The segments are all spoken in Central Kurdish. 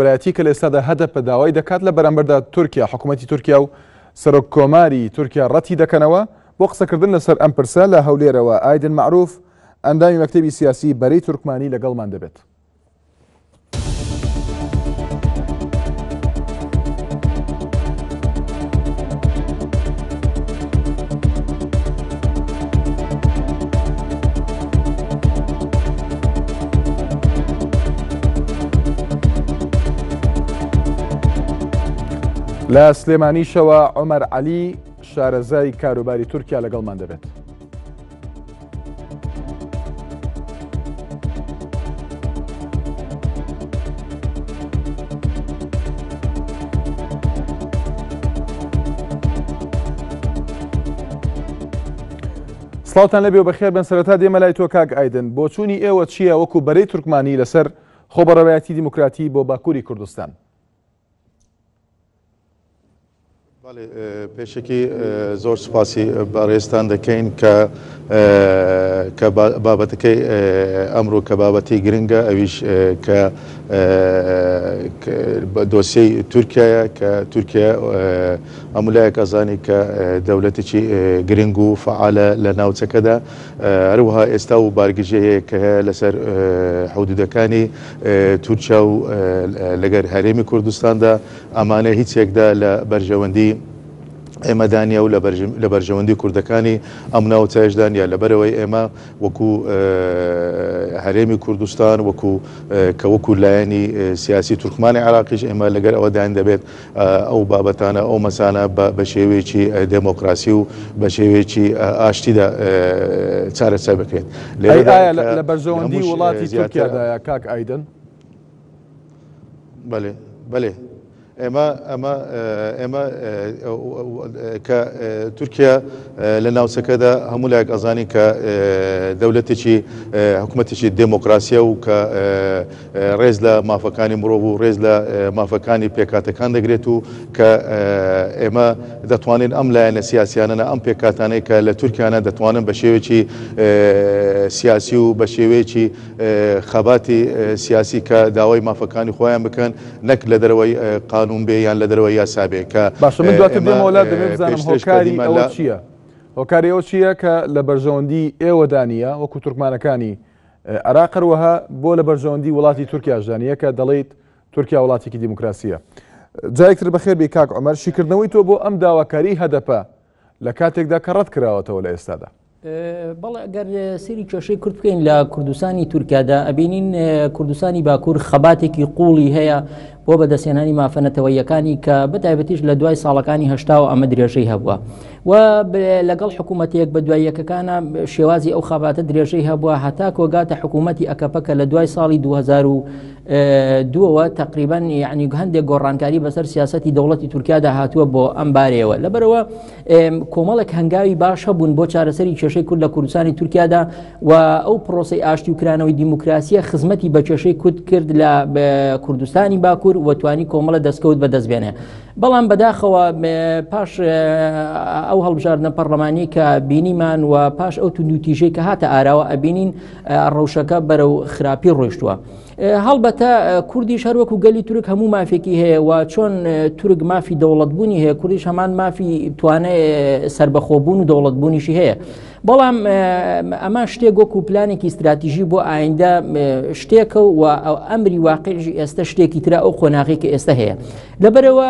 بەرایەتی کە لە ئێستادا هەدەپە داوای دەکات لە بەرامبەردا تورکیا حکوومەتی تورکیا و سەرۆک کۆماری تورکیا ڕەتی دەکەنەوە بۆ قسەکردن لەسەر ئەم پرسە لە هەولێرەوە ئایدن مەعروف ئەندامی مەکتەبی سیاسی بەرەی تورکمانی لەگەڵمان دەبێت. لە سلێمانیشەوە عومەر عەلی شارەزای کاروباری تورکیا لەگەڵمان دەبێت. سڵاوتان لەبێ و بەخێر بن سەرەتا دێمە لای تۆ کاک ئایدن بۆچوونی ئێوە چییە وەکو بەرەی تورکمانی لەسەر خۆبەڕێوەیەتی دیموکراتی بۆ باکووری کوردستان؟ بەڵێ پێشەکی زۆر سوپاسی بەڕێزتان دەکەین کە کە بابەتەکەی ئەمڕۆ کە بابەتی گرنگە ئەویش کە دۆسیەی تورکیایە کە تورکیا هەموو لایەک ئەزانی کە دەولەتێکی گرنگ و فەعالە لە ناوچەکەدا، هەروەها ئێستا و بارگرژی هەیە کە هەیە لەسەر حدودەکانی تورکیا و لەگەر هەرێمی کوردستاندا، ئەمانە هیچ یەکدا لە بەرژەوەندی ئێمەدا نییە و لە بەرژەوەندی کوردەکانی ئەم ناوچەیەشدا نییە، لەبەرئەوەی ئێمە وەکو هەرێمی کوردستان وەکو کە وەکو لایەنی سیاسی تورکمانی عێراقیش ئێمە لەگەر ئەوەداین دەبێت ئەو بابەتانە، ئەو مەسانە بە شێوەیەکی دێمۆکراسی و بە شێوەیەکی ئاشتیدا چارەسەر بکرێت. ئەی ئایا لە بەرژەوەندی وڵاتی تورکیادایە کاک ئایدن؟ بەلێ، بەلێ. ئێمە ئەمە ئێمە کە تورکیا لە ناوچەکەدا هەموو لایەک ئەزانین کە دەولەتێکی حکوومەتێکی دێمۆکراسیە و کە ڕێز لە مافەکانی مرۆڤ و ڕێز لە مافەکانی پێکهاتەکان دەگرێت و کە ئێمە دەتوانین ئەم لایەنە سیاسیانە ئەم پێکهاتانەی کە لە تورکیانە دەتوانن بە شێوەیەکی سیاسی و بە شێوەیەکی خەباتی سیاسی کە داوای مافەکانی خۆیان بکەن نەک لە دەرەوەی قانون بێ یان لە دەرەوەی یاسا بێ کە باشە من دواتر دێمەوە لات دەمەوێت بزانم هۆکاری ئەوە چییە؟ هۆکاری ئەوە چییە کە لە بەرژەوەندی ئێوەدا نییە وەکو تورکمانەکانی عێراق هەروەها بۆ لە بەرژەوەندی وڵاتی تورکیاشدا نییە کە دەڵێیت تورکیا وڵاتێکی دیموکراسیە. جارێکتر بەخێر بێی کاک عومەر، شیکردنەوەی تۆ بۆ ئەم داواکاریی هەدەپە لە کاتێکدا کە ڕەت کراوەتەوە لە ئێستادا. بەڵێ ئەگەر سەیری کێشەی کورد بکەین لە کوردستانی تورکیادا ئەبینین کوردستانی باکوور خەباتێکی قوڵی هەیە بۆ بەدەستهێنانی مافە نەتەوەییەکانی کە بە تایبەتیش لە دوای ساڵەکانی هەشتاوە ئەمە درێژەی هەبووە و لەگەڵ حکوومەتە یەک بە دوای یەکەکانە شێوازی ئەو خەباتە درێژەی هەبووە هەتا کۆگاتە حکوومەتی ئەکەپە کە لە دوای ساڵی 2002ەوە تقریبا یعنی هەندێک گۆڕانکاری بەسەر سیاستی دەوڵەتی تورکیادا هاتووە بۆ ئەم بارەیەوە لەبەرەوە کۆمەڵێک هەنگاوی باش هەبوون بۆ چارەسەری کێشەی کورد لە کوردستانی تورکیادا و ئەو پرۆسی ئاشتی و کرانەوەی دیموکراسیە خزمەتی بە کێشەی کورد کرد لە کوردستانی باکوور و توانی کۆمەڵە دەستکەوت بەدەست بێنێ. بەڵام بەداخەوە پاش ئەو هەڵبژاردنە پەرلەمانی کە بینیمان و پاش ئەو توندوتیژەی کە هاتە ئاراوە ئەبینین ڕەوشەکە بەرەو خراپی ڕۆیشتووە. هەڵبەتە کوردیش هەروەکو گەلی تورک هەموو مافێکی هەیە و چۆن تورک مافی دەوڵەتبوونی هەیە کوردیش هەمان مافی توانای سربەخۆبوون و دەوڵەتبوونیشی هەیە. بەڵام ئەمە شتێک وەکو پلانێکی استراتیژی بۆ ئایندە شتێکە و ئەمری واقعی ئێستا شتێکی ترە ئەو قۆناغی کە ئێستا هەیە لەبەرەوە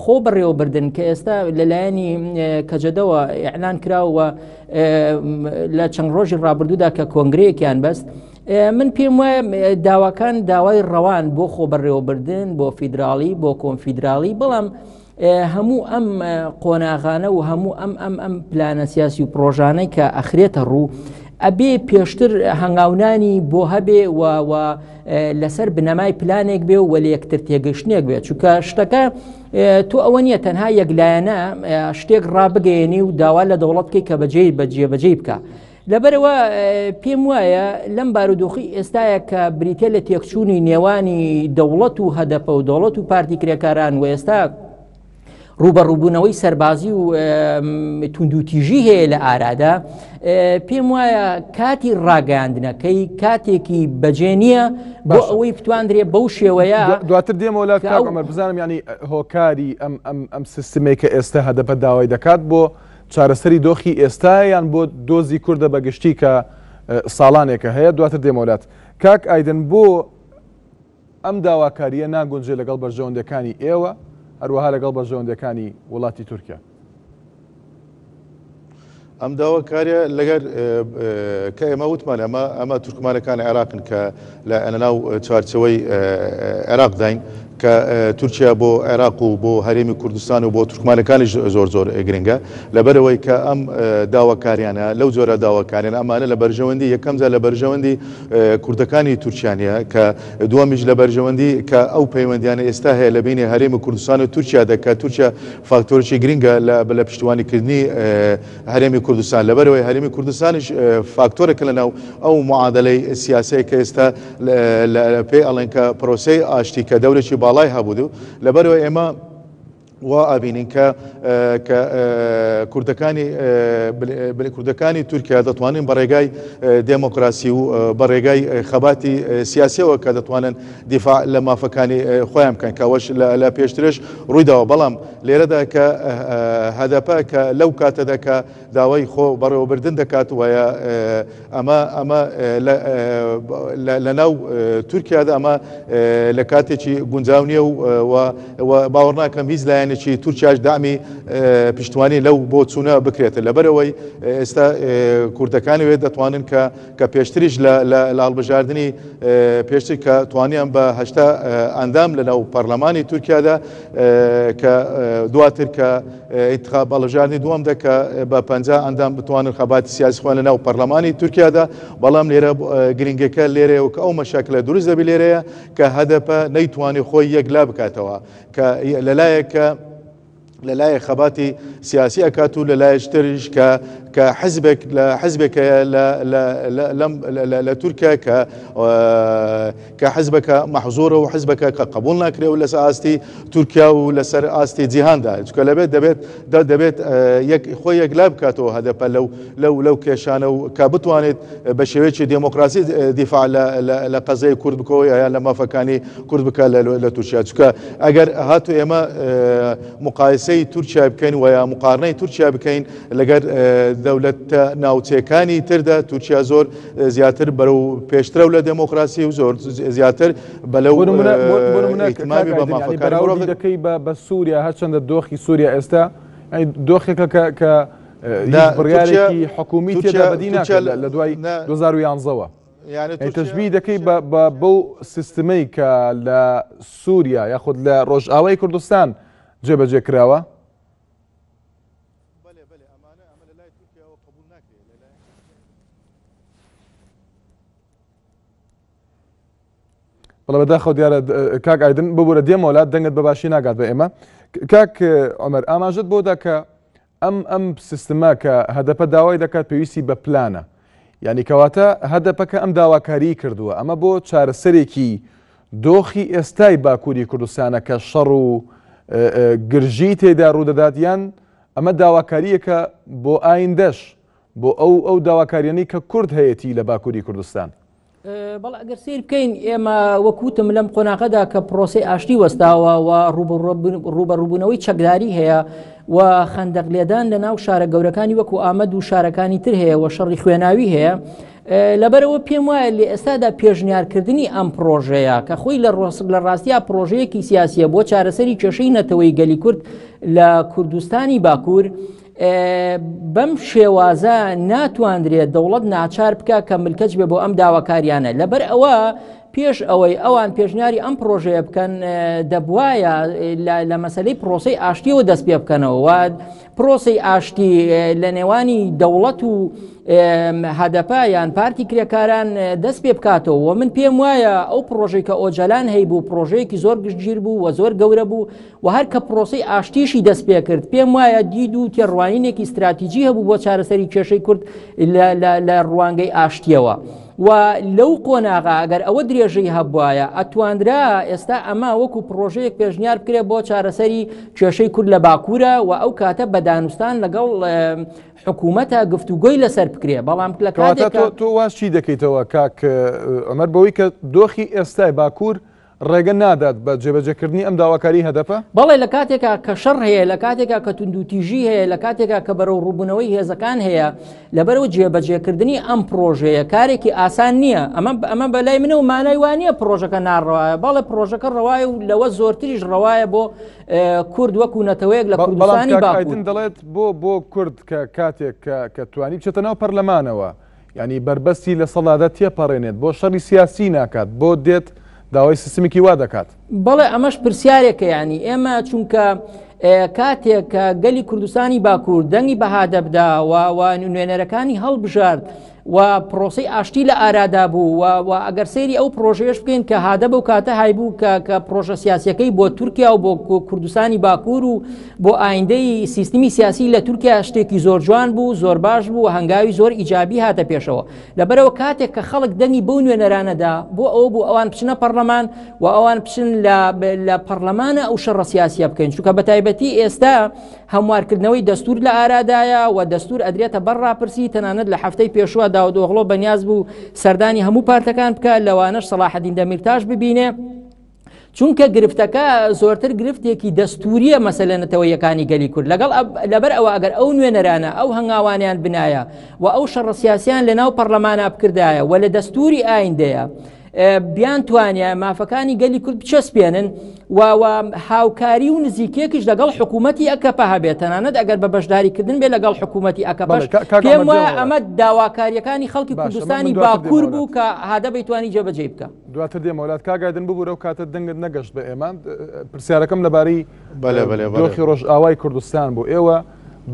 خۆ بەڕێوەبردن کە ئێستا لەلایەنی کەجەدەوە ئەلان کراوە لە چەند ڕۆژی ڕابردوودا کە کۆنگرەیەکیان بەست من پێم وایە داواکان داوای ڕەوان بۆ خۆبەڕێوەبردن بۆ فیدراڵی بۆ کۆنفیدراڵی بەڵام هەموو ئەم قۆناغانە و هەموو ئەم ئەم ئەم پلانە سیاسی و پرۆژانەی کە ئەخرێتە ڕوو ئەبێ پێشتر هەنگاونانی بۆ هەبێ و لەسەر بنەمای پلانێک بێ و لە یەکتر تێگەشتنێک بێت چونکە شتەکە تۆ ئەوە نییە تەنها یەکلایەنە شتێک ڕابگەیەنی و داوا لە دەوڵەت بکەیت کە بەجێ بەجێبەجێی بکە. لەبەرئەوە پێم وایە لەم بارودۆخی ئێستاە کە بریتە لە تێکچوونی نێوانی دەوڵەت و هەدەپە و دەوڵەت و پارتی کرێکاران و ئێستا ڕوبەڕووبوونەوەی سەربازی و توندوتیژی هەیە لە ئارادا پێم وایە کاتی ڕاگەیاندنەکەی کاتێکی بەجێ نییە بۆ ئەوەی بتواندرێ بەو شێوەیە دواتر دێمەوە لات کاک عومەر بزانم ینی هۆکاری ئەم ئەم ئەم سیستمێک کە ئێستا هەدەپە داوای دەکات بۆ چارەسەری دۆخی ئێستا یان بۆ دۆزی کوردە بە گشتی کە ساڵانێکە هەیە دواتر دێمەوە لات کاک ئایدن بۆ ئەم داواکارییە ناگونجێ لەگەڵ بەرژەوەندیەکانی ئێوە، هەروەها لەگەڵ بەرژەوەندیەکانی وڵاتی تورکیا. ئەم داواکاریە لەگەر کە ئێمە وتمان ئەمە ئەمە تورکمانەکان عێراقن کە لە ناو چوارچەوەی عێراقداین کە تورکیا بۆ عێراق و بۆ هەرێمی کوردستان و بۆ تورکمانەکانیش زۆر زۆر گرنگە لەبەرەوەی کە ئەم داواکاریانە لەو جۆرە داواکاریان ئەمانە لە بەرژەوەندی یەکەمجار لە بەرژەوەندی کوردەکانی تورکیا نیە کە دووەمیش لە بەرژەوەندی کە ئەو پەیوەندیانە ئێستا هەیە لە بینی هەرێمی کوردستان و تورکیا دە کە تورکیا فاکتۆرێکی گرنگە لە لە پشتیوانیکردنی هەرێمی کوردستان لەبەرەوەی هەرێمی کوردستانیش فاکتۆرێکە لە ناو ئەو معادلەی سیاسەیە کە ئێستا پێی ئەڵێن کە پرۆسەی ئاشتی کە دەورێکی باڵای هەبوو لەبەرەوەی ئێمە وا ئەبینین کە کە کوردەکانی کوردەکانی تورکیا دەتوانن بە ڕێگای دێمۆکراسی و بە ڕێگای خەباتی سیاسیەوە کە دەتوانن دیفاع لە مافەکانی خۆیان بکەن کە ئەوەش لە پێشترش ڕوویداوە بەڵام لێرەدا کە هەدەپە کە لەو کاتەدا کە داوای خۆ بەڕێوەبردن دەکات وایە ئەمە ئەمە لە ناو تورکیادا ئەمە لە کاتێکی گونجاو نییە و باوەڕ ناکەم هیچ لایەنێکی تورکیاش دامی پشتوانی لەو بۆ چوونە بکرێتە لەبەرەوەی ئێستا کوردەکانی وێ دەتوانن کە کە پێشتریش لە لە هەڵبژاردنی پێشتر کە توانیان بە هەشتا ئەندام لە ناو پەرلەمانی تورکیادا کە دواتر کە ئینتخاب هەڵبژاردنی دووەم دە کە بە 50 ئەندام بتوانن خەباتی سیاسی خۆیان لە ناو پەرلەمانی تورکیادا بەڵام لێرە گرنگەکە لێرەیە و کە ئەو مەشاکلە دروست دەبی لێرەیە کە هەدەپە نەیتوانی خۆی یەکلا بکاتەوە کە لەلایەک کە لەلایەک خەباتی سیاسی ئەکات و لەلایەک تریش کە کە حزبێک لە حزبێک هەیە لە لە لەم لە تورکیا کە کە حزبەکە مەحزورە و حزبەکە کە قبول ناکرێ و لەسەر ئاستی تورکیا و لەسەر ئاستی جیهاندا چکە لەبێت دەبێت دەبێت یەک خۆی یەکلا بکاتەوە هەدەپە لەو لەو لەو کێشانە و کە بتوانێت بە شێوەیەکی دێمۆکراسی دیفاع لە لە قەزەی کورد بکەوە یان لە مافەکانی کورد بکە لە تورکیا چکە ئەگەر هاتو ئێمە مقایسەی تورکیا بکەین و یا مقارنەی تورکیا بکەین لەگەر دەولەتە ناوچەکانی تردا تورکیا زۆر زیاتر بەرەو پێشترە و لە دێمۆکراسی و زۆر زیاتر بەلەو ئیهتیمامی بە مافەکانی مرۆڤ دەکەی بە سووریا هەرچەندە دۆخی سووریا ئێستا دۆخێکە کە کە بڕیارێکی حکومی تێدا بەدی ناکات لە دوای 2011ەوە تەشبیه دەکەی بە بەو سیستمەی کە لە سووریا یاخود لە ڕۆژئاوای کوردستان جێبەجێ کراوە؟ بەڵێ بەداخەوە دیارە کاک ئایدن ببوورە دێمەوە لات دەنگت بە باشی ناگات بە ئێمە کاک عمر ئاماژت بۆ دا کە ئەم ئەم سیستمە کە هەدەپە داوای دەکات پێویستی بە پلانە یعنی کەواتە هەدەپەکە ئەم داواکاریی کردووە ئەمە بۆ چارەسەرێکی دۆخی ئێستای باکووری کوردستانە کە شەڕ و گرژی تێدا ڕوودەدات یان ئەمە داواکارییەکە بۆ ئایندەش بۆ ئەو ئەو داواکاریانەی کە کورد هەیەتی لە باکووری کوردستان. بەڵێ ئەگەر سیر بکەین ئێمە وەکوتم لەم قۆناغەدا کە پرۆسی ئاشتی وەستاوە و ڕوبەڕوبوونەوەی چەکداری هەیە و خەندەق لێدان لە ناو شارە گەورەکانی وەکو ئامەد و شارەکانی تر هەیە و شەڕی خوێناوی هەیە لەبەرەوە پێم وایە لە ئێستادا پێشنیارکردنی ئەم پرۆژەیە کە خۆی لە ڕۆسک لە ڕاستیا پرۆژەیەکی سیاسیە بۆ چارەسەری کێشەی نەتەوەی گەلی کورد لە کوردستانی باکوور بەم شێوازە ناتواندرێت دەوڵەت ناچار بکە کە ملکەچ بێ بۆ ئەم داواکاریانە لەبەر ئەوە پێش ئەوەی ئەوان پێشنیاری ئەم پرۆژەیە بکەن دەبواە لە مەسلەی پرۆسی ئاشتیەوە دەست پێ بکەنەوە پرۆسی ئاشتی لە نێوانی دەوڵەت و هەدەپە یان پارتی کرێکاران دەست پێ بکاتەوە و من پێم وایە ئەو پرۆژەی کە ئۆجالان هەیبوو پرۆژەیەکی زۆر گشتگیر بوو و زۆر گەورە بوو و هەر کە پرۆسەی ئاشتیشی دەست پێکرد پێم وایە دید و تێڕوانینێکی استراتیجی هەبوو بۆ چارەسەری کێشەی کورد لە ڕوانگەی ئاشتیەوە. و لەو قۆناغا ئەگەر ئەوە درێژەی هەبوایە ئەتوانرا ئێستا ئەمە وەکو پڕۆژەیەک پێشنیار بکرێت بۆ چارەسەری کێشەی کورد لە باکوورە و ئەو کاتە بە دانوستان لەگەڵ حکوومەتە گفتوگۆی لەسەر بکرێ بەڵام لە کاتێک تۆ واز چی دەکەیتەوە کاک عمر بەوەی کە دۆخی ئێستای باکوور ڕێگە نادات بە جێبەجێکردنی ئەم داواکاریی هەدەپە؟ بەڵێ لە کاتێکا کە شەڕ هەیە، لە کاتێکا کە توندوتیژی هەیە، لە کاتێکا کە بەرەوڕووبوونەوەی هێزەکان هەیە، لەبەرئەوە جێبەجێکردنی ئەم پڕۆژەیە کارێکی ئاسان نییە. ئەمە ئەمە بە لای منەوە مانای وا نییە پڕۆژەکە ناڕەوایە، بەڵێ پڕۆژەکە ڕەوایە و لەوە زۆرتریش ڕەوایە بۆ کورد وەکوو نەتەوەیەک لە بەڵام کوردستانی کاک باکوور. ئایدن دەڵێت بۆ بۆ کورد کە کاتێک کە کە توانی بچێتە ناو پەرلەمانەوە یانی بەربەستی 10% تێپەڕێنێت، بۆ شەڕی سیاسی ناکات، بۆ دێت داوای سیستمێکی وا دەکات؟ بەڵێ ئەمەش پرسیارێکە یانی ئێمە چونکە کاتێک کە گەلی کوردستانی باکوور دەنگی بە هادەپدا و نوێنەرەکانی هەڵبژارد و پرۆسەی ئاشتی لە ئارادا بوو و ئەگەر سەیری ئەو پرۆژەیەش بکەین کە هادە بەو کاتە هایبوو کە کە پرۆژە سیاسیەکەی بۆ تورکیا و بۆ کوردستانی باکوور و بۆ ئایندەی سیستمی سیاسی لە تورکیا شتێکی زۆر جوان بوو زۆر باش بوو هەنگاوی زۆر ئیجابی هاتە پێشەوە لەبەرەوە کاتێک کە خەڵک دەنگی بەو نوێنەرانەدا بۆ ئەوە بوو ئەوان بچنە پەرلەمان و ئەوان بچن لە پەرلەمانە ئەو شەڕە سیاسیە بکەین چونکە بە تایبەتی ئێستا هەموارکردنەوەی دەستور لە ئارادایە و دەستور ئەدرێتە بەر ڕاپرسی تەنانەت لە هەفتەی پێشووە داودئۆغڵۆ بەنیاز بوو سەردانی هەموو پارتەکان بکە لەوانەش سەڵاحەدین دەمیرتاش ببینێ چونکە گرفتەکە زۆرتر گرفتێکی دەستوریە مەسەلە نەتەوەیەکانی گەلی کورد لەگەڵ لەبەر ئەوە ئەگەر ئەو نوێنەرانە ئەو هەنگاوانیان بنایە و ئەو شەڕە سیاسیان لە ناو پەرلەمانە بکردایە و لە دەستوری ئایندەیە بیان توانە مافەکانی گەلی کورد بچەسپێنن و هاوکاری و نزیکێکیش لەگەڵ حکوومەتی ئەکەپە هەبێت تەنانەت ئەگەر بە بەشداریکردن بێ لەگەڵ حکوومەتی ئەکەپەش پێم وایە ئەمە داواکاریەکانی خەڵکی کوردستانی باکوور بوو کە هادە بەیتوانی جێبەجێ بکە. دواتر دێمەوە لات کاک ئایدن ببورە ئەو کاتە دەنگت نەگەشت بە ئێمە پرسیارەکەم لەبارەی دۆخی ڕۆژئاوای کوردستان بوو ئێوە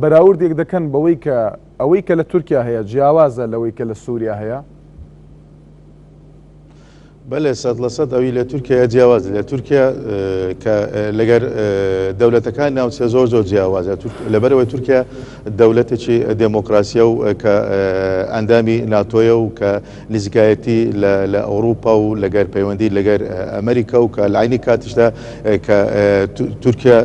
بەراوردێک دەکەن بەوەی کە ئەوەی کە لە تورکیا هەیە جیاوازە لەوەی کە لە سووریا هەیە؟ بەلێ 100% ئەوی لە تورکیا جیاواز لە تورکیا کە لەگەر دەولەتەکان ناوچە زۆر زۆر جیاوازە لەبەرەوەی تورکیا دەولەتێکی دێمۆکراسیە و کە ئەندامی ناتۆیە و کە نزیکایەتی لە لە ئەوروپا و لەگەر پەیوەندی لەگەر ئەمریکا و کە لە عەینی کاتیشدا کە تورکیا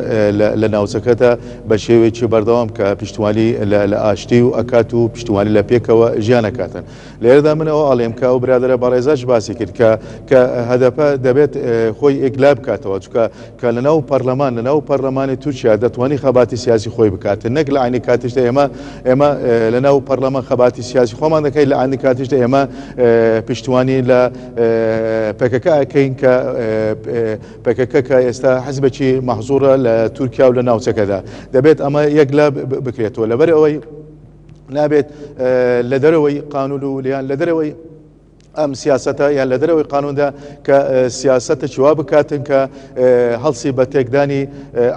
لە ناوچەکەدا بە شێوەیەکی بەردەوام کە پشتیوانی لە ئاشتی و ئەکات و پشتیوانی لە پێکەوە ژیان ئەکاتن. لێرەدا من ئەوە ئەڵێم کە ئەو برادەرە بەڕێزەش باسی کرد کە کە هەدەپە دەبێت خۆی ئێکلا بکاتەوە چونکە کە لەناو پەرلەمان لەناو پەرلەمانی تورکیا دەتوانی خەباتی سیاسی خۆی بکات نەک لە عینی کاتیشدا ئێمە ئێمە لەناو پەرلەمان خەباتی سیاسی خۆمان دەکەین لە عینی کاتیشدا ئێمە پشتیوانی لە پەکەکە ئەکەین کە پەکەکە کە ئێستا حزبێکی مەحزوڕە لە تورکیا و لە ناوچەکەدا دەبێت ئەمە یەک لە بکرێتەوە لەبەر ئەوەی نابێت لە دەرەوەی قانون و لیان لە دەرەوەی ئەم سیاسەتە یان لە دەرەوەی قانوندا کە سیاسەتێکی وا بکاتن کە هەڵسی بە تێکدانی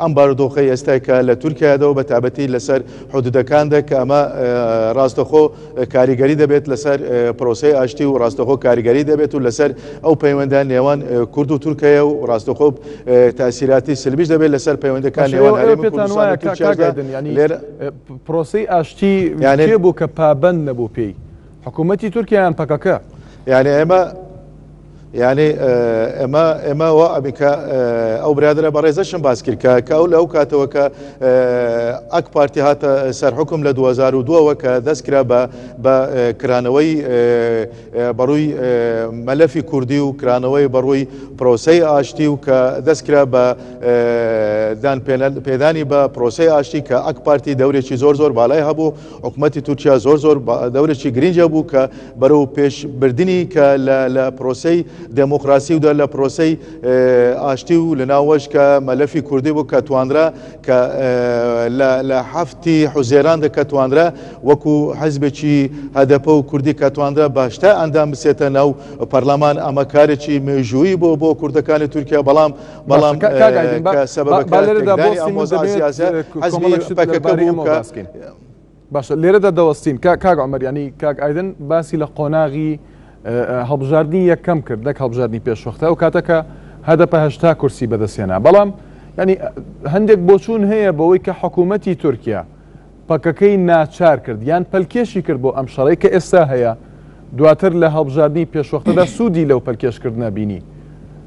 ئەم بارودۆخەی ئێستای کە لە تورکیادەوە بە تابەتی لەسەر حدودەکاندا کە ئەمە ڕاستەخۆ کاریگەری دەبێت لەسەر پرۆسەی ئاشتی و ڕاستەخۆ کاریگەری دەبێت و لەسەر ئەو پەیوەندە نێوان کورد و تورکەیە و ڕاستەخۆ تاسیراتی سلبیش دەبێت لەسەر پەیوەندەکان نێوان هەرێمی کوردستان و تورکیادا لێرە پرۆسەی ئاشتی کێ بوو کە پابەند نەبوو پێی؟ حکوومەتی تورکیا یان پەکەکە؟ یعنی ئێمە یعنی ئێمە ئێمە وا ئەبی کە ئەو برادرە بەڕێزەشم باس کرد کە کە ئەو لەو کاتەوە کە ئەک پارتی هاتە سەر حکوم لە 2002ەوە کە دەست کرا بە بە کرانەوەی بەڕووی مەلەفی کوردی و کرانەوەی بەڕووی پرۆسەی ئاشتی و کە دەست کرا بە دان پێدانی بە پرۆسەی ئاشتی کە ئەک پارتی دەورێکی زۆر زۆر بالای هەبوو حکومەتی تورکیا زۆر زۆر دەورێکی گرنگ هەبوو کە بەرەو پێشبردنی کە لە پرۆسەی دێمۆکراسی و لە پرۆسەی ئاشتی و لە ناوەش کە مەلەفی کوردی بوو کە توانرا کە لە هەفتی حوزێراندا کە توانرا وەکو حزبێکی هەدەپە و کوردی کە توانرا باشتا ئەندام بچێتە ناو پەرلەمان ئەمە کارێکی مێژوویی بۆ بۆ کوردەکانی تورکیا بەڵام بەڵام کە سەبەبەکە تێکدانی ئەم وەزعە سیاسیە حزبی پەکەکە بوو کە باشە لێرەدا دەوەستین کاک عومەر یانی کاک ئایدن باسی لە قۆناغی هەڵبژاردنی یەکەم کرد نەک هەڵبژاردنی پێشوەختە ئەو کاتە کە هەدەپە 80 کورسی بەدەستهێنا بەڵام ینی هەندێک بۆچوون هەیە بەوەی کە حکوومەتی تورکیا پەکەکەی ناچار کرد یان پەلکێشی کرد بۆ ئەم شەڕەی کە ئێستا هەیە. دواتر لە هەڵبژاردنی پێشوەختەدا سوودی لەو پەلکێشکردنە بینی.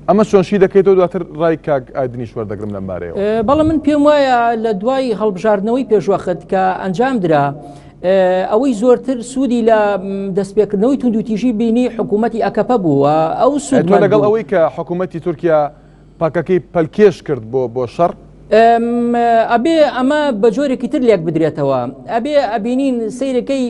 ئەمە چۆن شی دەکەیتەوە دواتر ڕای کاک ئایدنیش وەردەگرم لەم بارەیەوە. بەڵێ من پێم وایە لە دوای هەڵبژاردنەوەی پێشوەخت کە ئەنجام درا ئەوەی زۆرتر سوودی لە دەستپێکردنەوەی توندوتیژی بینی حکوومەتی ئەکەپە بوو ئەو سوود لەگەڵ ئەوەی کە حکوومەتی تورکیا پەکەکەی پەلکێش کرد بۆ بۆ شەڕ؟ ئەبێ ئەمە بە جۆرێکی تر لێک بدرێتەوە ئەبێ ئەبینین سیرەکەی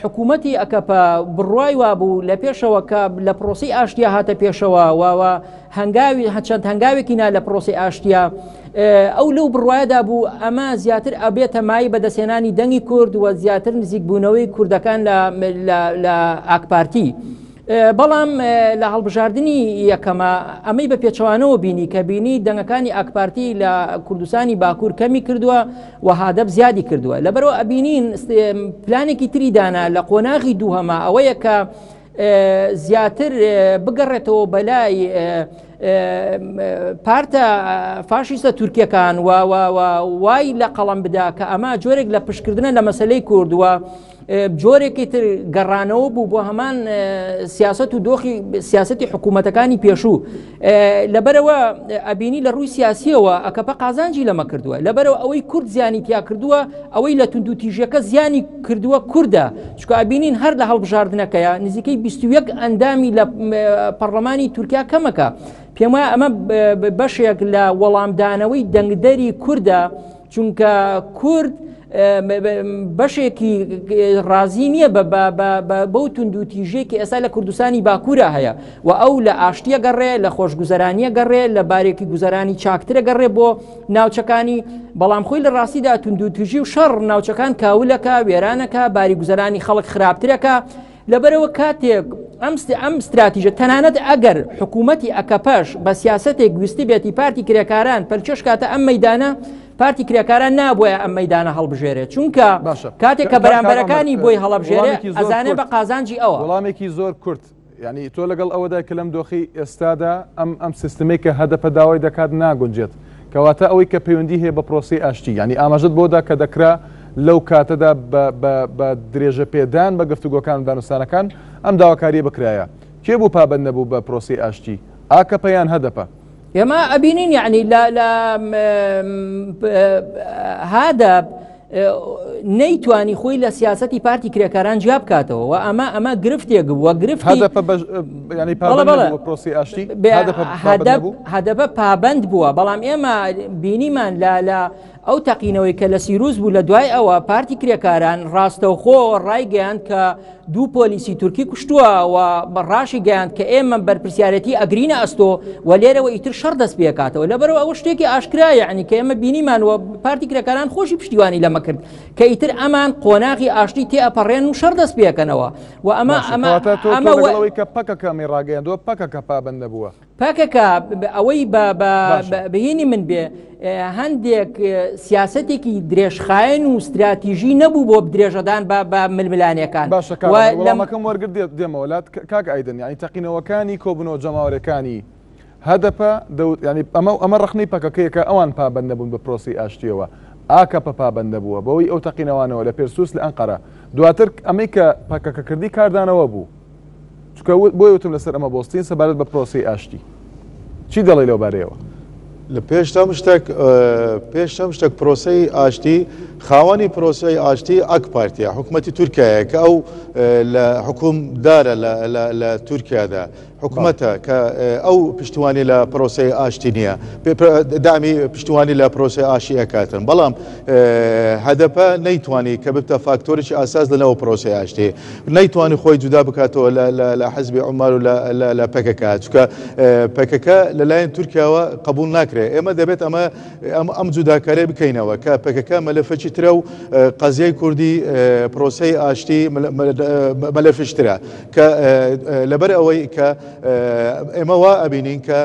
حکوومەتی ئەکەپە بڕوای وابوو لە پێشەوە کە لە پرۆسی ئاشتیا هاتە پێشەوە واوە هەنگاوی هەچەند هەنگاوێکی نا لە پرۆسی ئاشتیا ئەو لەو بڕوادا بوو ئەمە زیاتر ئەبێتە مای بەدەستێنانی دەنگی کورد و زیاتر نزیکبوونەوەی کوردەکان لە ئاکپارتی. بەڵام لە هەڵبژاردنی یەکەمە ئەمەی بە پێچەوانەوە بینی کە بینی دەنگەکانی ئاکپارتی لە کوردستانی باکوور کەمی کردووە و هادەپ زیادی کردووە لەبەرەوە ئەبینین پلانێکی تری دانا لە قۆناغی دووهەما ئەوەیە کە زیاتر بگەڕێتەوە بەلای پارتە فاشیستە تورکیەکان و وای لە قەڵم بدا کە ئەمە جۆرێک لە پشکردنە لە مەسلەی کوردووە جۆرێکی تر گەڕانەوە بوو بۆ هەمان سیاست و دۆخی سیاستی حکوومەتەکانی پێشوو لەبەرەوە ئەبینی لە ڕووی سیاسیەوە ئەکەپە قازانجی لەمە کردووە لەبەرەوە ئەوەی کورد زیانی تیا کردووە ئەوەی لە تونند و تیژەکە زیانی کردووە کوردە چکە ئەبینین هەر لە هەڵبژاردنەکەیە نزیکەی 21 ئەندامی لە پەرلەمانی تورکیا کەمەکە پێم وایە ئەمە بەشێک لە وەڵامدانەوەی دەنگدەری کوردە چونکە کورد بەشێکی ڕازی نییە بەو توندوتیژێکی ئێستا لە کوردستانی باکوورە هەیە و ئەو لە ئاشتیە گەڕێ لە خۆشگوزەرانیە گەڕێ لە بارێکی گوزەرانی چاکترە گەڕێ بۆ ناوچەکانی بەڵام خۆی لە ڕاستیدا توندوتیژی و شەڕ ناوچەکان کاولەکە وێرانەکە باری گوزەرانی خەڵک خراپترەکە لەبەرئەوە کاتێک ئەم ئەم ستراتیژە تەنانەت ئەگەر حکوومەتی ئەکەپەش بە سیاسەتێک ویستبێتی پارتی کرێکاران پەلکێش کاتە ئەم مەدانە پارتی کرێکاران نابووە ئەم مەدانە هەڵبژێرێت چونکە باشە کاتێک کە بەرامبەرەکانی بۆی هەڵبژێرێ ئەزانێ بە قازانجی ئەوە وەڵامێکی زۆر کورت یعنی تۆ لەگەڵ ئەوەدا کە لەم دۆخی ئێستادا ئەم ئەم سیستمێک کە هەدەپە داوای دەکات ناگونجێت کەواتە ئەوەی کە پەیوەندی هەیە بە پرۆسەی ئاشتی یانی ئاماژەت بۆ دا کە دەکرا لەو کاتەدا بە بە بە درێژەپێدان بە گفتوگۆکان و دانوستانەکان ئەم داواکارییە بکرایە. کێ بوو پابەند نەبوو بە پرۆسەی ئاشتی؟ ئاکەپە یان هەدەپە؟ ئێمە ئەبینین یعنی لە لە هادەپ نەیتوانی خۆی لە سیاستی پارتی کرێکاران جیا بکاتەوە و ئەمە ئەمە گرفتێک بووە گرفتی هەدەپە پابند بووە بەڵام ئێمە بینیمان لە لە ئەو تەقینەوەی کە لە سیروز بوو لە دوای ئەوە پارتی کرێکاران ڕاستەوخۆ ڕایگەیاند کە دوو پۆلیسی تورکی کوشتووە و ڕاشی گەیاند کە ئێمە بەرپرسیارەتی ئەگرینە ئەستۆ و لێرەوە ئیتر شەڕ دەست پێکاتەوە لەبەرەوە ئەوە شتێکی ئاشکرایە یعنی کە ئێمە بینیمان و پارتی کرێکاران خۆشی پشتیوانی لەمە کرد کە ئیتر ئەمان قۆناغی ئاشتی تێ ئەپەڕێن و شەڕ دەست پێکەنەوە و ئەمە ئەمە ئەمە ئەوەی کە پەکەکە ئەمەی ڕاگەیاندووە پەکەکە پابەند نەبووە پەکەکە ئەوەی بە بهینی من بێ هەندێک سیاسەتێکی درێژخایەن و ستراتیژی نەبوو بۆ درێژەدان بە بە ململانێکان باشە وەڵامەکەم وەرگرت دێمەوە لات کاک ئایدن یعنی تەقینەوەکانی کۆبوونەوە جەماوەرەکانی هەدەپە دەوت ینی ئەمە ئەمە ڕخنەی پەکەکەیە کە ئەوان پابەند نەبوون بە پرۆسی ئاشتیەوە ئاکەپە پابەند نەبووە بەوەی ئەو تەقینەوانەوە لە پێرسوس لە ئەنقەرە دواتر ئەمەی کە پەکەکە کردی کاردانەوە بوو چونکە بۆیە وتم لەسەر ئەمە بۆستین سەبارەت بە پرۆسەی ئاشتی چی دەڵێی لەو بارەیەوە؟ لە پێش هەم شتێک پێش هەم شتێک پرۆسەی ئاشتی خاوەنی پرۆسەی ئاشتی ئاک پارتیە حکوومەتی تورکایە کە ئەو لە حکومدارە لە تورکیادا حکومەتە کە ئەو پشتیوانی لە پرۆسەی ئاشتی نییە دامی پشتیوانی لە پرۆسەی ئاشی ئەکاتن بەڵام هەدەپە نەیتوانی کە ببتە فاکتۆرێکی ئاساس لەناو پرۆسەی ئاشتی نەیتوانی خۆی جودا بکاتەوە لە حزبی عومال و لە پەکەکە چونکە پەکەکە لەلایەن تورکیاوە قبول ناکرێت ئێمە دەبێت ئەمە ئەم جوداکارێ بکەینەوە کە پەکەکە مەلەفەکی ترە و قەزیەی کوردی پرۆسەی ئاشتی مەلەفشترە کە لەبەر ئەوەی کە ئێمە وا ئەبینین کە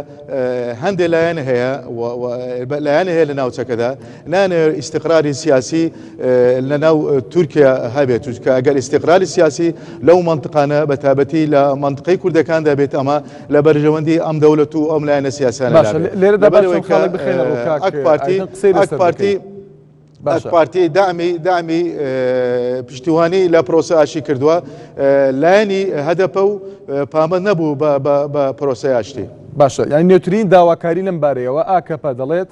هەندێک لایەن هەیە لایەن هەیە لە ناوچەکەدا نانەوێت ئیستقراری سیاسی لە ناو تورکیا هەبێت چونکە ئەگەر ئیستقراری سیاسی لەو منطقانە بە تابەتی لە منطقەی کوردەکاندا بێت ئەمە لە بەرژەوەندی ئەم دەولەت و ئەم لایەنە سیاسانە لێرەدا بەرەوەی خەڵک بخێنە ڕوو کاک پارتی قسەی پارتی بکەین. ئاک پارتی دەعمی دەعمی پشتیوانی لە پرۆسە ئاشتی کردووە لایەنی هەدەپە و پابەند نەبوو بە پرۆسەی ئاشتی. باشە یانی نوێترین داواکاری لەم بارەیەوە ئاکەپە دەڵێت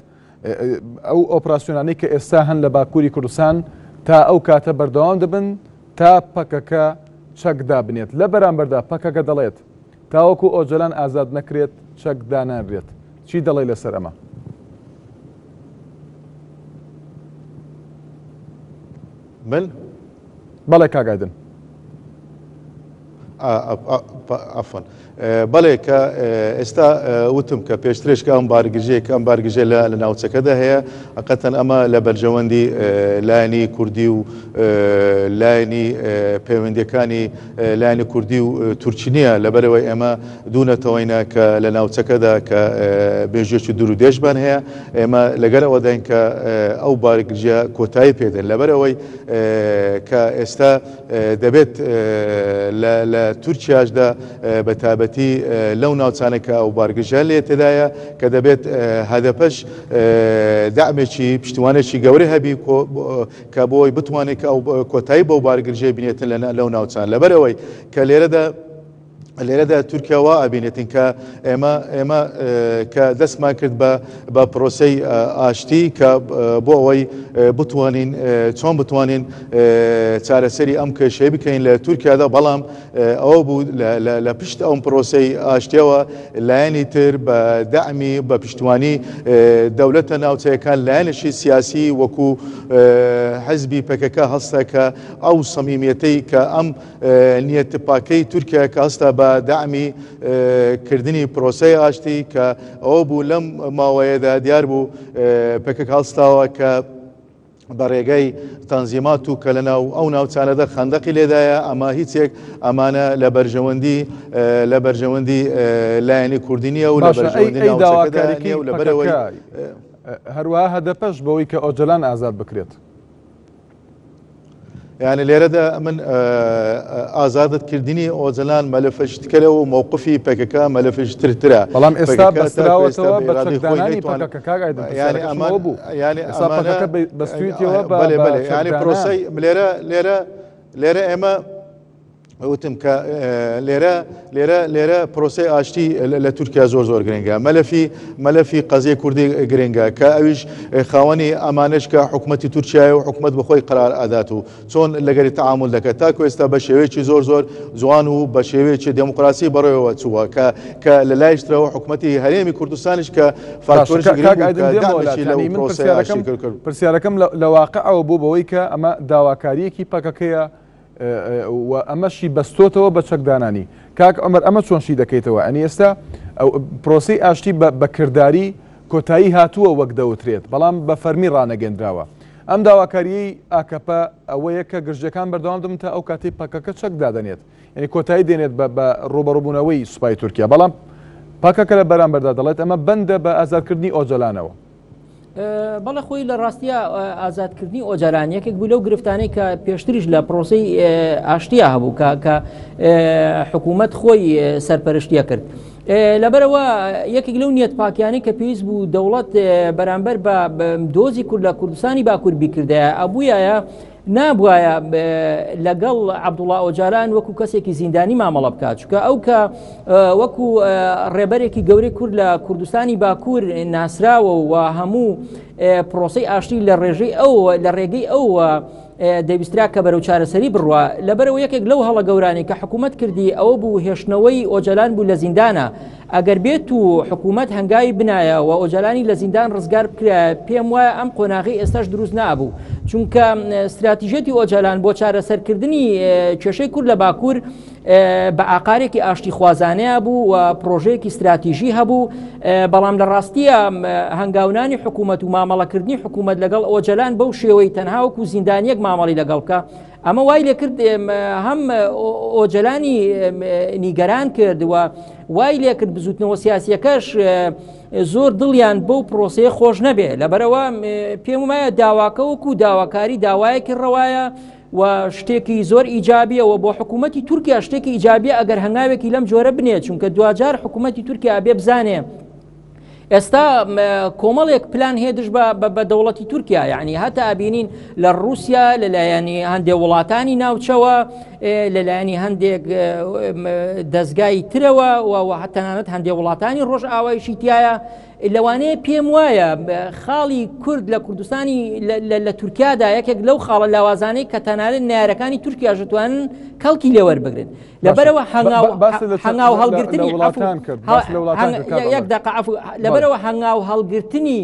ئەو ئۆپراسیۆنانەی کە ئێستا هەن لە باکووری کوردستان تا ئەو کاتە بەردەوام دەبن تا پەکەکە چەک دابنێت لە بەرامبەردا پەکەکە دەڵێت تاوەکو ئۆجەلان ئازاد نەکرێت چەک دانانرێت چی دەڵێی لەسەر ئەمە؟ من؟ بەڵێ کاک ئایدن. عەفوەن. بەڵێ کە ئێستا وتم کە پێشترش کە ئەم بارگرژەیە کە ئەم بارگرژە لە لە ناوچەکەدا هەیە ئەقەتەن ئەمە لە بەرژەوەندی لایەنی کوردی و لایەنی پەیوەندیەکانی لایەنی کوردی و تورکی نییە لەبەرئەوەی ئێمە دوو نەتەوەینە کە لە ناوچەکەدا کە مێژوویەکی دوور و درێژمان هەیە ئێمە لەگەر ئەوەداین کە ئەو بارگرژیە کۆتایی پێدێن لەبەرئەوەی کە ئێستا دەبێت لە تورکیاشدا بە تایبەتی لەو ناوچانە کە ئەو بارگرژە لێ تێدایە کە دەبێت هەدەپەش دەعمێکی پشتیوانێکی گەورە هەبی کە بۆی بتوانێت کە ئەو کۆتایی بەو بارگرژەی بنێتن لەو ناوچان لەبەر ئەوەی کە لێرەدا لێرەدا تورکیا وا ئەبینێتین کە ئێمە ئێمە کە دەستمان کرد بە بە پرۆسەی ئاشتی کە بۆ ئەوەی بتوانین چۆن بتوانین چارەسەری ئەم کێشەی بکەین لە تورکیادا بەڵام ئەوە بوو لە پشت ئەم پرۆسەی ئاشتیەوە لایەنی تر بە دەعمی بە پشتوانی دەولەتە ناوچەیەکان لایەنێکی سیاسی وەکو حزبی پەکەکە هەستە کە ئەو سەمیمیەتەی کە ئەم نیەتپاکەی تورکیا کە هەستا بە دەعمی کردنی پرۆسەی ئاشتی کە ئەوە بوو لەم ماوەیەدا دیار بوو پەکەکە هەڵستاوە کە بە ڕێگەی تەنزیمات و کە لەناو ئەو ناوچانەدا خەندەقی لێدایە ئەمە هیچێک ئەمانە لە بەرژەوەندی لە بەرژەوەندی لایەنی کوردی نییە و لە بەرژەوەندی ناوچەکەدا نییە و لەبەرئەوەی هەروەها هەدەپەش بەوەی کە ئۆجەلان ئازاد بکرێت. یعنی لێرەدا من ئازادت کردنی ئۆجەلان مەلەفەش تکەرە و مووقفی پەکەکە مەلەفش ترترە بەڵام ئێستا بەستراوەتەوە بە چەکدانانی پەکەکە کاک ئایدن یعنی ئەمە بوو یعنی ئێستا پەکەکە بەستویتەوە بە بەلێ بەلێ یعنی پرۆسەی لێرە لێرە لێرە ئێمە وتم کە لێرە لێرە لێرە پرۆسەی ئاشتی لە تورکیا زۆر زۆر گرنگە مەلەفی مەلەفی قەزیە کوردی گرنگە کە ئەویش خاوەنی ئەمانش کە حکوومەتی تورکایە و حکوومەت بەخۆی قرار ئادات و چۆن لەگەری تعامل دەکات تاکو ئێستا بە شێوەیەکی زۆر زۆر جوان و بە شێوەیەکی دێموکراسی بەڕێوە چووە کە کە لە لایشترەوە حکوومەتی هەرێمی کوردستانیش کە فاکتۆرێکی گرنگ بوو کە دەعمێکی لەو پرۆسەی ئاشتی کرد. پرسیارەکەم لە واقعەوە بوو بەوەی کە ئەمە داواکارییەکی پەکەکەیە و ئەمەشی بەستۆتەوە بە چەکدانانی. کاک عومەر ئەمە چۆن شی دەکەیتەوە؟ ئەنی ئێستا پرۆسەی ئاشتی بە کرداری کۆتایی هاتووە وەک دەوترێت، بەڵام بە فەرمی ڕانەگەندراوە. ئەم داواکارییەی ئاکەپە ئەوەیە کە گرژییەکان بەردەوام دەبن تا ئەو کاتەی پەکەکە چەک دادەنێت، یانی کۆتایی دێنێت بە ڕووبەڕووبوونەوەی سوپای تورکیا. بەڵام پەکەکە لە بەرامبەردا دەڵێت ئەمە بەندە بە ئازادکردنی ئۆجەلانەوە. بەڵێ خۆی لە ڕاستیا ئازادکردنی ئۆجالان یەکێک بوو لەو گرفتانەی کە پێشتریش لە پرۆسی ئاشتیا هەبوو کە کە حکوومەت خۆی سەرپەرشتیە کرد. لەبەرەوە یەکێک لەو نیەت پاکیانەی کە پێویست بوو دەوڵەت بەرامبەر بە دۆزی کورد لە کوردستانی باکوور بیکردایە ئەبوویایە نابوایە لەگەڵ عەبدوڵا ئۆجالان وەکو کەسێکی زیندانی مامەڵە بکات چونکە ئەو کە وەکو ڕێبەرێکی گەورەی کورد لە کوردستانی باکوور ناسراوە و هەموو پرۆسەی ئاشتی لە ڕێژەی ئەو لە ڕێگەی ئەوە دەویسترا کە بەرەو چارەسەری بڕوا لەبەرەوە یەکێک لەو هەڵە گەورانەی کە حکوومەت کردی ئەوە بوو هێشتنەوەی ئۆجالان بوو لە زیندانە ئەگەر بێت و حکوومەت هەنگاوی بنایە و ئۆجالانی لە زیندان ڕزگار بکرایە پێم وایە ئەم قۆناغی ئێستاش دروست نابوو چونکە استراتیژەتی ئۆجالان بۆ چارەسەرکردنی کێشەی کورد لە باکوور بە ئاقارێکی ئاشتی خوازانەیە بوو و پرۆژەیەکی استراتیژی هەبوو بەڵام لە ڕاستیە هەنگاونانی حکوومەت و مامەڵەکردنی حکوومەت لەگەڵ ئۆجالان بەو شێوەی تەنها وەکو زیندانیەک مامەڵی لەگەڵ بکە ئەمە وای لێکرد هەم ئۆجەلانی نیگەران کرد و وای لێکرد بزوتنەوە سیاسیەکەش زۆر دڵیان بەو پرۆسەیە خۆش نەبێ لەبەرەوە پێم وایە داواکە وەکو داواکاری داوایەکی ڕەوایە و شتێکی زۆر ئیجابیەوە بۆ حکوومەتتی تورکیا شتێکی ئیجابیە ئەگەر هەنگاوێکی لەم جۆرە بنێت چونکە دواجار حکوومەتتی تورکیا بێ بزانێ. ئێستا کۆمەڵێک پلان هەیە دژ بە دەوڵەتی تورکیا یعنی هەتا ئەبینین لە رووسیا لەلایەنی هەندێک وڵاتانی ناوچەوە لەلایەنی هەندێک دەستگای ترەوە و هەتەنانەت هەندێک وڵاتانی ڕۆژئاوایشی تایە لەوانەیە پێم وایە خاڵی کورد لە کوردستانی لە تورکیادا یەکێک لەو خاڵە لاوازانەی کە تەنانەت نارەکانی تورکیا ژتوانن کەڵکی لێوەربگرن لەبەرەوە هەنگاو هەڵگرتنی یەک دقە لەبەرەوە هەنگاو هەڵگرتنی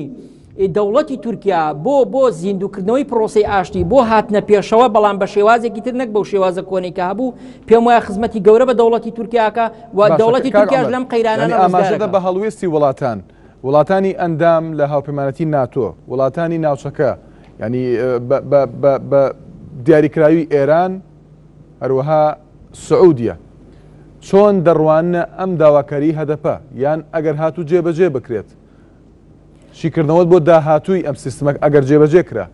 دەوڵەتی تورکیا بۆ بۆ زیندوکردنەوەی پرۆسی ئاشتی بۆ هاتنە پێشەوە بەڵام بە شێوازێکی تر نەک بەو شێوازە کۆنی کە هەبوو پێم وایە خزمەتی گەورە بە دەوڵەتی تورکیاکە و دەوڵەتی تورکیاش لەم قەیرانە ئاماژەدە بە هەڵوێستی وڵاتان وڵاتانی ئەندام لە هاوپەیمانەتی ناتۆ وڵاتانی ناوچەکە ینی بە دیاریکراوی ئێران هەروەها سعودیە چۆن دەڕواننە ئەم داواکاریی هەدەپە یان ئەگەر هاتوو جێبەجێ بکرێت؟ شیکردنەوەت بۆ داهاتووی ئەم سیستمە ئەگەر جێبەجێ کرا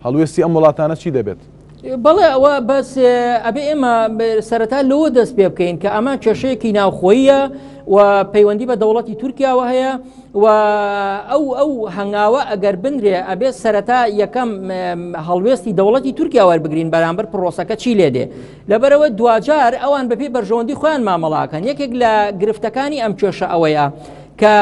هەڵوێستی ئەم وڵاتانە چی دەبێت؟ بەڵێ ئەوە بەس ئەبێ ئێمە سەرەتا لەوە دەست پێ بکەین کە ئەمە کێشەیەکی ناوخۆییە و پەیوەندی بە دەوڵەتی تورکیاوە هەیە و ئەو ئەو هەنگاوە ئەگەر بنرێ ئەبێ سەرەتا یەکەم هەڵوێستی دەوڵەتی تورکیا وەربگرین بەرامبەر پرۆسەکە چی لێ دێ لەبەرەوە دواجار ئەوان بەپێی بەرژەوەندی خۆیان مامەڵاکەن یەکێک لە گرفتەکانی ئەم کێشە ئەوەیە کە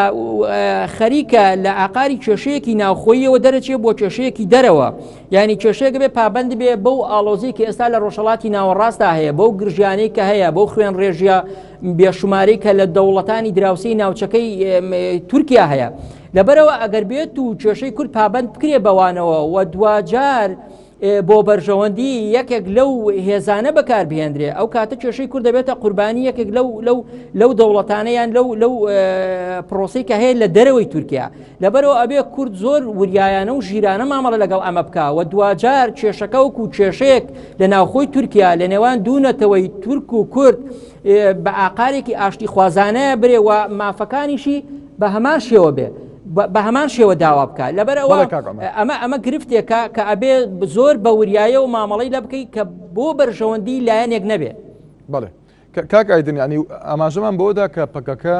خەریکە لە ئاقاری کێشەیەکی ناوخۆیەوە دەرەچێ بۆ کێشەیەکی دەرەوە یعنی کێشەیەک بێ پابند بێ بەو ئاڵۆزی کە ئێستا لە ڕۆژهڵاتی ناوەڕاستدا هەیە بەو گرژیانەی کە هەیە بەو خوێن ڕێژیە بێشمارەی کە لە دەوڵەتانی دراوسێی ناوچەکەی تورکیا هەیە لەبەرەوە ئەگەر بێت و کێشەی کورد پابند بکرێ بەوانەوە و دواجار بۆ بەرژەوەندی یەکێک لەو هێزانە بەکاربهێندرێ ئەو کاتە کێشەی کورد دەبێتە قوربانی یەکێک لەو لەو لەو دەوڵەتانەیان لەو لەو پرۆسی کە هەیە لە دەرەوەی تورکیا لەبەرەوە ئەبێ کورد زۆر وریایانە و ژیرانە مامەڵە لەگەڵ ئەمە بکا و دواجار کێشەکە وەکو کێشەیەک لە ناوخۆی تورکیا لە نێوان دوو نەتەوەی تورک و کورد بە ئاقارێکی ئاشتی خوازانەیە برێ و مافەکانیشی بە هەمان شێوە بێ بە هەمان شێوە داوا بکە لەبەر ئەوە ئەمە ئەمە گرفتێکە کە ئەبێ زۆر بە وریایە و مامەڵی لە بکەیت کە بۆ بەرژەوەندی لایەنێک نەبێ بەڵێ کاک ئایدن یانی ئاماژەمان بەوەدا کە پەکەکە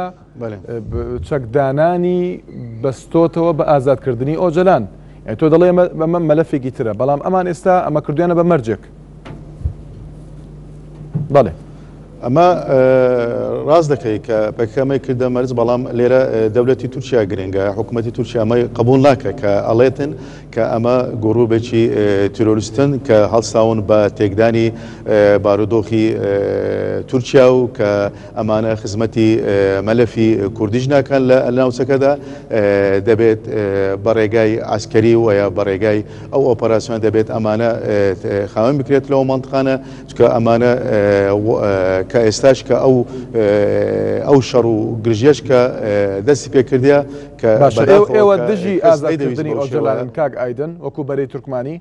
چەکدانانی بەستۆتەوە بە ئازادکردنی ئۆجەلان تۆ دەڵێ ئەمە مەلەفێکی ترە بەڵام ئەمان ئێستا ئەمە کردویانە بە مەرجێک بەڵێ. ئەمە ڕاست دەکەی کە پەکەکە کردە مەرج بەڵام لێرە دەولەتی تورکیا گرنگە حکوومەتی تورکیا ئەمەی قبول ناکە کە ئەڵێتن کە ئەمە گرووپێکی تیرۆریستن کە هەڵساون بە تێکدانی بارودۆخی تورکیا و کە ئەمانە خزمەتی مەلەفی کوردیش ناکەن لە ناوچەکەدا دەبێت بە ڕێگای عسکەری و یا بە ڕێگای ئەو ئۆپەراسیۆن دەبێت ئەمانە خاوێن بکرێت لەو مەنتقانە چکە ئەمانە کە ئێستاش کە ئەو ئەو شەڕ و گرژیەش کە دەستی پێکردە کە باشە ئێوە دژی ئازادکردنی ئۆجەلانن کاک ئایدن وەکو بەرەی تورکمانی؟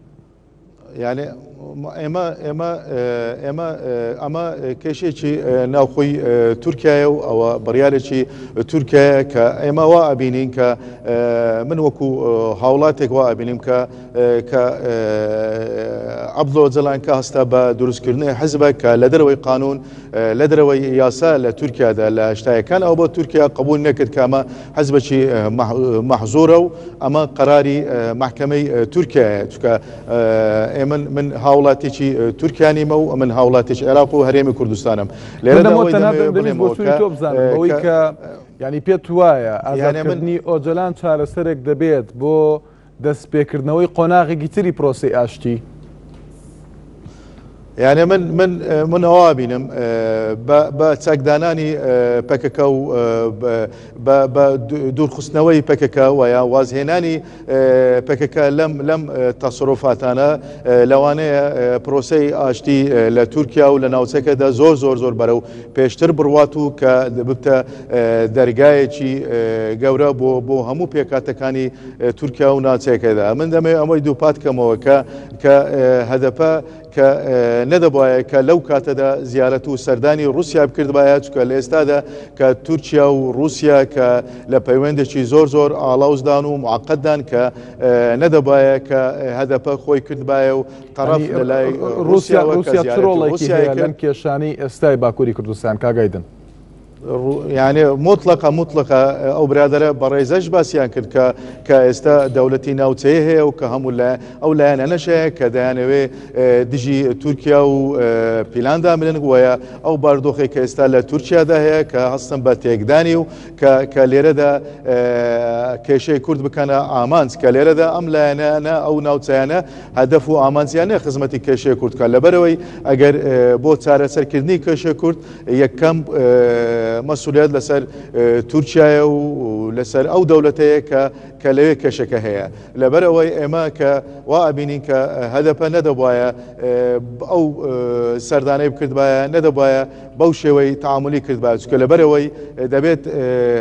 یعنی ئێمە ئێمە ئێمە ئەمە کێشێکی ناوخۆی تورکایە و ئەوە بڕیارێکی تورکایە کە ئێمە وا ئەبینین کە من وەکو هاوڵاتێک وا ئەبینیم کە کە عەبدوڵا ئۆجەلان کە هەستا بە دروستکردنی حزبە کە لە دەرەوەی قانون لە دەرەوەی یاسا لە تورکیادا لە هەشتایەکان ئەوە بۆ تورکیا قبول نەکرد کە ئەمە حزبێکی مەحزورە و ئەمە قەراری مەحکەمەی تورکیایە چونکە ئێمە من هاوڵاتێکی تورکیا نیمە و من هاوڵاتێکی عێراق و هەرێمی کوردستانم لێرەدا بڵێمەوە کە ینی پێت وایە ئازادکردنی ئۆجەلان چارەسەرێک دەبێت بۆ دەستپێکردنەوەی قۆناغێکی تری پرۆسەی ئاشتی؟ یانێ من من من ئەوە بینم بە چەکدانانی پەکەکە و بە دوورخستنەوەی پەکەکە و یا وازهێنانی پەکەکە لەم لەم تەسروفاتانە لەوانەیە پرۆسەی ئاشتی لە تورکیا و لە ناوچەکەدا زۆر زۆر زۆر بەرەو پێشتر بڕوات و کە ببتە دەرگایەکی گەورە بۆ بۆ هەموو پێکاتەکانی تورکیا و ناوچەکەدا من دەمەوێت ئەمەی دووپات کەمەوە کە کە هەدەپە کە نەدەبایە کە لەو کاتەدا زیارەت و سەردانی رووسیا بکردبایە چکە لە ئێستادا کە تورکیا و رووسیا کە لە پەیوەندێکی زۆر زۆر ئاڵاوزدان و معقددان کە نەدەبایە کە هەدەپە خۆی کردبایە و تەڕەف لە لای رووسیا رووسیا چ ڕۆڵێکی هەیە لەم کێشانەی ئێستای باکووری کوردستان کاک ئایدن؟ یانێ موتڵەقە موتڵەقە ئەو برادەرە بەڕێزەش باسیان کرد کە کە ئێستا دەولەتی ناوچەیە هەیە و کە هەموو لە ئەو لایەنانەش هەیە کە دەیانەوێ دژی تورکیا و پیلان دامرن وەیە ئەو باردۆخێک کە ئێستا لە تورکیادا هەیە کە هەستن بە تێکدانی و کە کە لێرەدا کێشەی کورد بکەنە ئامانج کە لێرەدا ئەم لایەنانە ئەو ناوچەیانە هەدەف و ئامانجیانە خزمەتی کێشەی کورد کە لەبەرەوەی ئەگەر بۆ چارەسەرکردنی کێشەی کورد یەکەم مەسولیت لەسەر تورکیایە و لەسەر ئەو دەولەتەیە کە کە لەوێ کێشەکە هەیە لەبەر ئەوەی ئێمە کە وا ئەبینین کە هەدەپە نەدەبایە ئەو سەردانەی بکردبایە نەدەبایە بەو شێوەی تعاملی کردبایە چونکە لەبەرەوەی دەبێت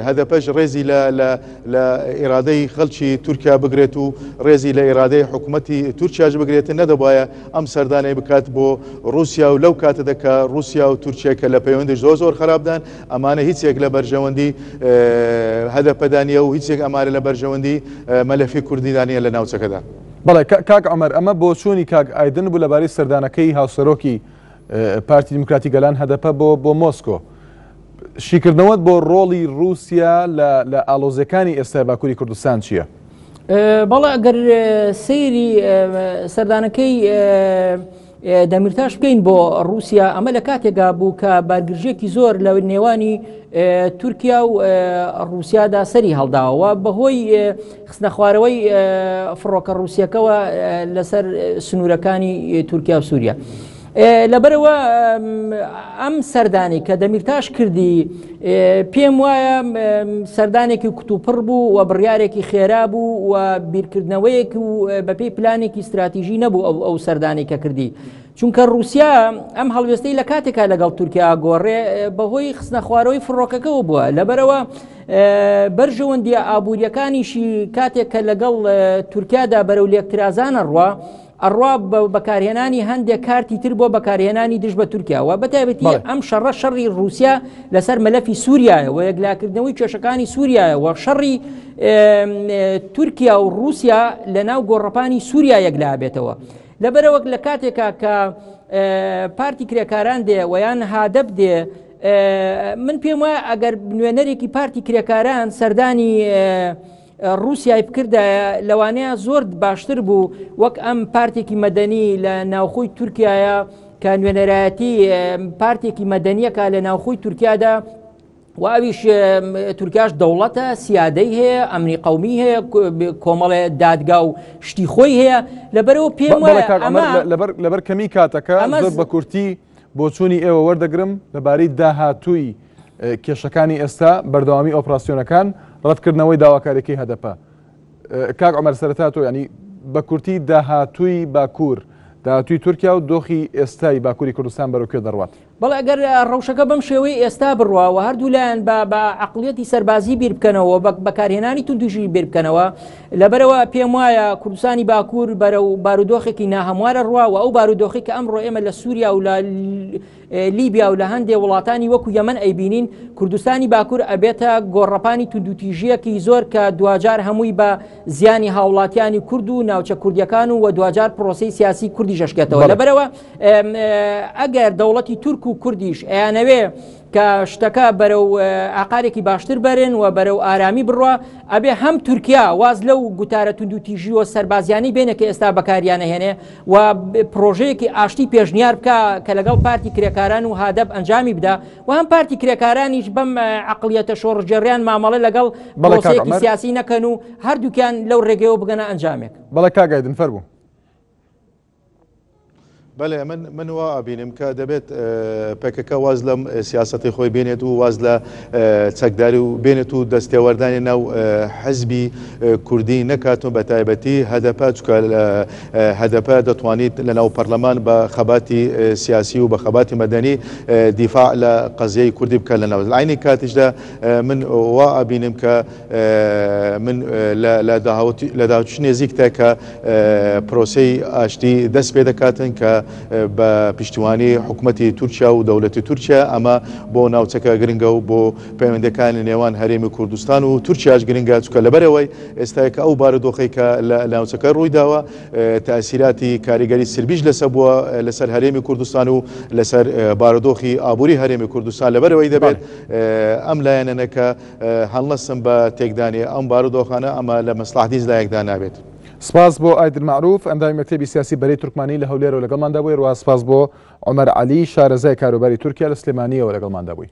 هەدەپەش ڕێزی لە لە لە ئیرادەی خەڵکی تورکیا بگرێت و ڕێزی لە ئیرادەی حکوومەتی تورکیاش بگرێت نەدەبایە ئەم سەردانەی بکات بۆ ڕووسیا و لەو کاتەدا کە ڕووسیا و تورکیا کە لە پەیوەندی زۆر زۆر خراپدان ئەمانە هیچ یەک لە بەرژەوەندی هەدەپەدا نییە و هیچ یەک ئەمانە لە بەرژەوەندی مەلەفی کوردیدا نییە لە ناوچەکەدا. بەڵێ کاک عومەر ئەمە بۆچوونی کاک ئایدن بوو لەبارەی سەردانەکەی هاوسەرۆکی پارتی دیموکراتی گەلان هەدەپە بۆ بۆ مۆسکۆ. شیکردنەوەت بۆ ڕۆڵی ڕووسیا لە لە ئاڵۆزیەکانی ئێستای باکووری کوردستان چییە؟ بەڵێ ئەگەر سەیری سەردانەکەی دەمیرتاش بکەین بۆ ڕووسیا ئەمە لە کاتێکا بوو کە بارگرژێکی زۆر لە نێوانی تورکیا و ڕووسیادا سەری هەڵداوە بەهۆی خستنەخوارەوەی فڕۆکە ڕووسیەکەوە لەسەر سنوورەکانی تورکیا و سووریا. لەبەرەوە ئەم سەردانی کە دەمیرتاش کردی پێم وایە سەردانێکی کوتوپڕ بوو و بڕیارێکی خێرا بوو و بیرکردنەوەیەک و بەپێی پلانێکی استراتیژی نەبوو ئەو ئەو سەردانی کە کردی چونکە رووسیا ئەم هەڵوێستەی لە کاتێکا لەگەڵ تورکیا گۆڕێ بەهۆی خستنەخوارەوەی فڕۆکەکەەوە بووە لەبەرەوە بەرژەوەندیە ئابوووریەکانیشی کاتێک کە لەگەڵ تورکیادا بەرەو لێکترازانە ڕوە ئەڕوا بە بەکارهێنانی هەندێک کارتی تر بۆ بەکارهێنانی دژ بە تورکیا و بەتایبەتی ئەم شەڕە شەڕی رووسیا لەسەر مەلەفی سووریایە و یەکلاکردنەوەی کێشەکانی سووریایە و شەڕی تورکیا و رووسیا لە ناو گۆڕەپانی سووریا یەکلابێتەوە. لەبەرەوەک لە کاتێکا کە پارتی کرێکاران دێ ویان هادەب دێ من پێم وایە ئەگەر نوێنەرێکی پارتی کرێکاران سەردانی ڕووسیای بکردایە لەوانەیە زۆر باشتر بوو وەک ئەم پارتێکی مەدەنی لە ناوخۆی تورکایە کە نوێنەرایەتی پارتێکی مەدەنیەکە لە ناوخۆی تورکیادا و ئەویش تورکیاش دەوڵەتە سیادەی هەیە ئەمنی قومی هەیە کۆمەڵێ دادگا و شتی خۆی هەیە لەبەرەوە پێم لەبەر کەمی کاتەکە زۆر بە کورتی بۆچوونی ئێوە وەردەگرم لەبارەی داهاتووی کێشەکانی ئێستا، بەردەوامی ئۆپراسیۆنەکان، ڕەتکردنەوەی داواکاریەکەی هەدەپە. کاک عومەر سەرەتا تۆ یانی بە کورتی داهاتووی باکوور، داهاتووی تورکیا و دۆخی ئێستای باکووری کوردستان بەرەو کوێ دەڕوات؟ بەڵێ ئەگەر ڕەوشەکە بەم شێوەی ئێستا بڕوا و هەردوو لایەن بە بە عەقڵیەتی سەربازی بیر بکەنەوە بە بەکارهێنانی توندوتیژی بیر بکەنەوە لەبەرەوە پێم وایە کوردستانی باکوور بەرەو بارودۆخێکی ناهەموارە ڕوا و ئەو بارودۆخی کە ئەمڕۆ ئێمە لە سووریا و لە لیبیا و لە هەندێ وڵاتانی وەکو یەمەن ئەیبینین کوردستانی باکوور ئەبێتە گۆڕەپانی توندوتیژیەکی زۆر کە دواجار هەمووی بە زیانی هاوڵاتیانی کورد و ناوچە کوردیەکان و دواجار پرۆسی سیاسی کوردی ژەشکێتەوە لەبەرەوە ئەگەر دەوڵەتی تورک و کوردیش ئەیانەوێ کە شتەکە بەرەو ئاقارێکی باشتر بەرن و بەرەو ئارامی بڕوا ئەبێ هەم تورکیا واز لەو گوتارە توندوتیژی و سەربازیانی بێنە کە ئێستا بەکاریانە هێنێ و پرۆژەیەکی ئاشتی پێشنیار بکە کە لەگەڵ پارتی کرێکاران و هادەب ئەنجامی بدا و هەم پارتی کرێکارانیش بەم عقلیەتە شۆڕژێڕیان مامەڵە لەگەڵ بەڵێکی سیاسی نەکەن و هەردووکیان لەو ڕێگەیەوە بگەنە ئەنجامێک. بەڵێ کاک ئایدن فەرموو. بەلێ من من وا ئەبینم کە دەبێت پەکەکە واز لەم سیاسەتی خۆی بێنێت و واز لە چەکداری و بێنێت و دەستێوەردانی ناو حزبی کوردی نەکات و بە تایبەتی هەدەپە چکە هەدەپە دەتوانیت لە ناو پەرلەمان بە خەباتی سیاسی و بە خەباتی مەدەنی دیفاع لە قەزیەی کوردی بکە لە ناو عینی کاتیشدا من وا ئەبینم کە من لە داهاتووی نێزیکدا کە پرۆسەی ئاشتی دەست پێ دەکاتن کە. بە پشتیوانی حکومەتی تورکیا و دەولەتی تورکیا ئەمە بۆ ناوچەکە گرنگە و بۆ پەیوەندەکانی نێوان هەرێمی کوردستان و تورکیاش گرنگە چونکە لەبەرئەوەی ئێستا کە ئەو بارودۆخەی کە لە ناوچەکە ڕوویداوە تاسیراتی کاریگەری سلبیش لەسەر بووە لەسەر هەرێمی کوردستان و لەسەر بارودۆخی ئابووری هەرێمی کوردستان لەبەرئەوەی دەبێت ئەم لایەنەنە کە هەڵنەستن بە تێکدانی ئەم بارودۆخانە ئەمە لە مەسڵەحەتی هیچ لایەکدا نابێت. سپاس بۆ ئایدن مەعروف، ئەندامی مەکتەبی سیاسی بەرەی تورکمانی لە هەولێرەوە لەگەڵماندا بووی، هەروەها سپاس بۆ عومەر عەلی، شارەزای کاروباری تورکیا لە سلێمانییەوە لەگەڵماندا بووی.